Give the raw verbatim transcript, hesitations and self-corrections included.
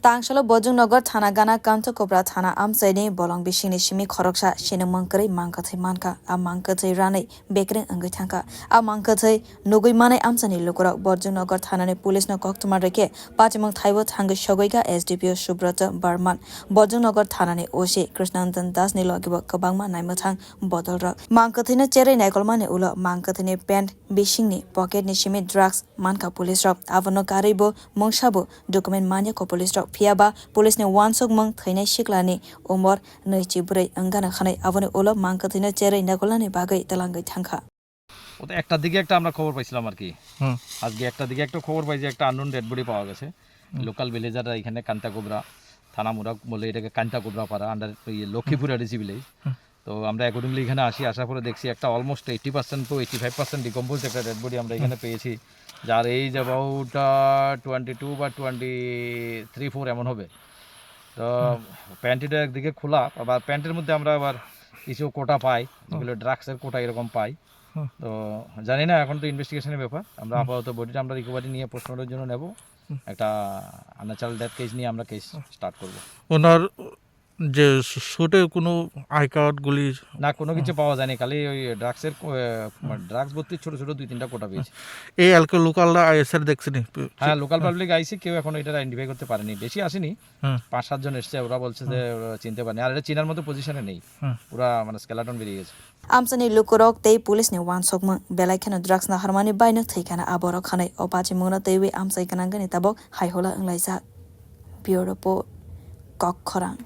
Tangsalo Bojongnogo thana gana Kanta Kubra thana amchaini bolong bisingni simi khoroksa sinimung kwrwi mangkwthwi mankha. A mangkwthwi ranwi bekreng wngwi thangkha. A mangkwthwi nugwi manai amchaini lukurok Bojongnogo thanani police no koktwma rwkhe pachimung thaibo thangwi sogwikha S D P O Subroto Barman. Bojongnogo thanani O C Krishnandan Das ni logibo kwbangma naimwthang bodolrok. Mangkwthwino cherwi naikolmani ulo mangkwthwini pant bisingni pocket ni simi drugs mankha police rok. Abono karwi bo mungsa bo document manya kho police rok. Phiya ba police ni uansukmung thwinai siklani umor nwichi bwrwi wngana khanai. Aboni ulo mangkwthwino cherwi naikolnani bagwi twlangwi thangkha. ওটা একটার দিকে একটা আমরা খবর পাইছিলাম আর কি। হুম। আজকে একটার দিকে একটা খবর পাই যে একটা আননোন ডেড বডি পাওয়া গেছে। হুম। লোকাল ভিলেজাররা এখানে কান্তাকুবরা, থানা মুরাক বলে এটাকে কান্তাকুবরা পাড়া, আন্ডার ওই লক্ষীপুর এডিসি ভিলেজ। হুম। তো আমরা অ্যাকর্ডিংলি এখানে আসি, আসার পরে দেখছি একটা almost eighty percent to eighty five percent decompose একটা ডেড বডি আমরা এখানে হুম। পেয়েছি, যার এজ অ্যাবাউট টোয়েন্টি টু বা টোয়েন্টি থ্রি ফোর এমন হবে। তো হুম। প্যান্টিটা একদিকে খোলা, আবার প্যান্টের মধ্যে আমরা আবার কিছু কোটা পাই, হুম। যেগুলো ড্রাগসের কোটা এরকম পাই। হুম। তো জানি না, এখন তো ইনভেস্টিগেশনের ব্যাপার। আমরা হুম। আপাতত বডিটা আমরা রিকভারি নিয়ে পোস্টমর্টমের জন্য নেব। হুম। একটা আনন্যাচারাল ডেথ কেস নিয়ে আমরা কেস হুম। স্টার্ট করব। ওনার যে স্যুটে কোনো আই কার্ড গুলি না, কোনো কিছু হুম। পাওয়া যায়নি, খালি ওই ড্রাগসের কো-, এ, মানে হুম। ড্রাগস ভর্তি ছোট ছোট দুই তিনটা কোটা পেয়েছি। এই এলাকার লোকালরা এসে দেখছেনি? হ্যাঁ, লোকাল হুম। পাবলিক আইসে, কেউ এখন এটা আইডেন্টিফাই করতে পারেনি, বেশি আসেনি, হুম। পাঁচ সাত জন এসছে, ওরা বলছে যে হুম। ওরা চিনতে পারেনি, আর এটা চিনার মতো পজিশনে নেই, হুম। পুরা মানে স্কেলাটন বেরিয়ে গেছে। Amchaini lukurok tei police ni uansukmung belai kheno drugs naharmani baino thwi khana aborok khanai o pachimungno twiwi amchai gwnangani tabok haihola wnglaijak. Bureau Report, Kok Khorang.